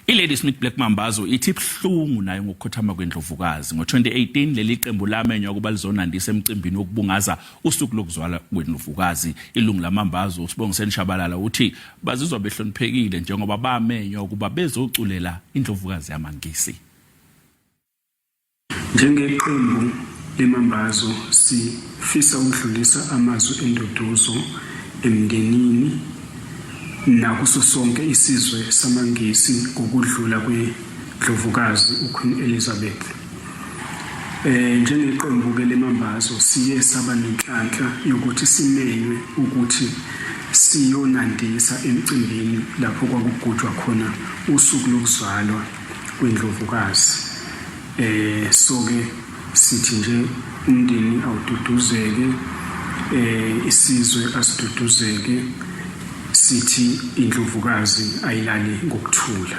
ILadysmith Black Mambazo ithi ibuhlungu nayo ngokukhothama kwendlovukazi. Ngo-2018 leli qembu lamenywa ukuba lizonandisa emcimbini wokubungaza usuku lokuzalwa kwendlovukazi. Ilungu laMambazo uSibongiseni Shabalala uthi bazizwa behloniphekile njengoba bamenywa ukuba bezoculela indlovukazi yamaNgisi. Njengeqembu leMambazo sifisa ukudlulisa amazwi enduduzo emndenini nakuso sonke isizwe samaNgisi ngokudlula kweNdlovukazi uQueen Elizabeth. Eh njengeqembu ke leMambazo siye saba nenhlanhla yokuthi simenywe ukuthi siyonandisa emcimbini lapho kwakugujwa khona usuku lokuzalwa kwendlovukazi. Eh so ke sithi nje umndeni awududuzeke eh isizwe asiduduzeke sithi indlovukazi ayilali ngokuthula.